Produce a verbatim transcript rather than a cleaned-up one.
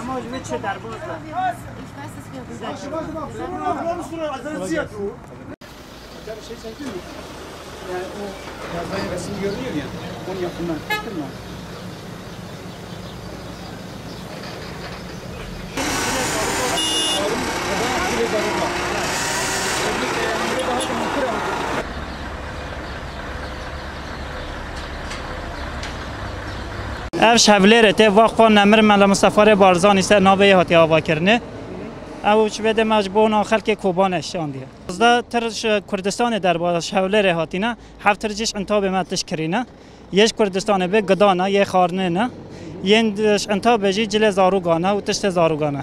Ama ji me çi derbas be? Hocam, şey çektin mi? Yani o yazmayı, resim görünüyor ya. Onu yakından çektin mi? Ev ji Hewlêrê tê, Vakfa Nemir Mela Mistefa Rê Barzanî ser navê yê hatiye avakirinê. Ew ji vê demê ji bona xelkê Kobanê şandiye. Duwazdeh tir ji Kurdistanê derbas, ji Hewlêrê hatîne, heft tir jî ji Entabê me tişt kirîne. Yê ji Kurdistanê bê gidana, yê xwarinê ne. Yên di-, ji Entabê jî cilê zarokan e û tiştê zarokan e.